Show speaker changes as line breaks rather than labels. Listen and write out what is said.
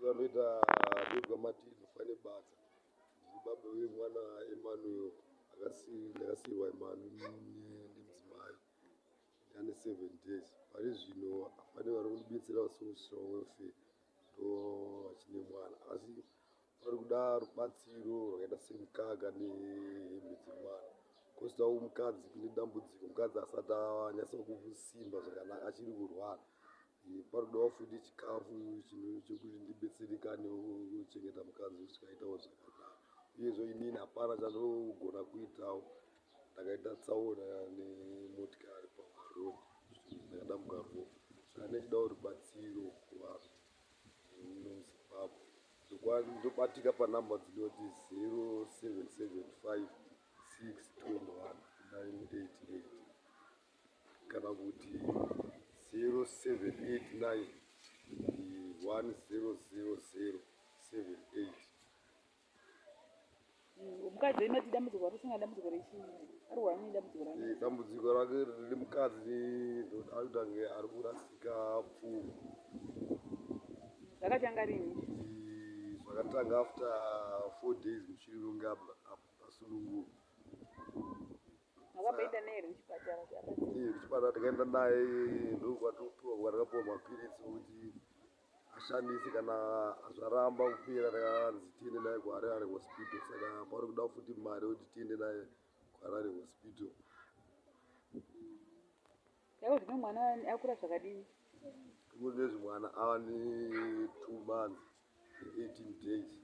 Vanoita Debra Martin fane badza. Ndiri baba vemwana Emmanuel ndakasiirwa Emmanuel nemudzimai ane 7 days. Pari zvino pane vari kundibetsera social welfare ndo vachine mwana asi pari kuda rubatsiro rwakaita semukaka nehembe dzemwana. Kozoitawo mukadzi kune dambudziko mukadzi asati anyatsa kusimba zvakanaka achiri kurwara. Parikudawo futi chikafu chekuti ndibetserekanewo kuchengeta mukadzi kusvika aitawo zvakanaka. Uyezve inini hapana chandinogona kuitawo. Ndakaita tsaona nemotikari paroad ndakadambuka ruoko. Saka ndichidawo rubatsiro kuvanhu vemuno muZimbabwe. Ndobatika panhamba dzinoti 0775 621 988. Kana kuti 0789 100078.
Mukadzi wenyu mati dambudziko rakusangana dambudziko rechii? Arwara nei dambudziko rake?
Eh, dambudziko rake riri mukadzi arikuita kunge ari kurasika pfungwa.
Zvakatanga rini?
Eh, zvakatanga after 4 days mushure mekunge asununguka.
Makamboenda naye here kuchipatara kuti abatsirwe?
Eh, kuchipatara takaenda naye ndokwatopiwa kwatakapiwa mapiritsi okuti ashandise kana zvaramba kupera takanzi tiende naye kuHarare hospital saka pari kuda futi mari yekuti tiende naye kuHarare hospital.
Saka zvino mwana akura zvakadini?
Nezvi mwana ava ne 2 months ne 18 days.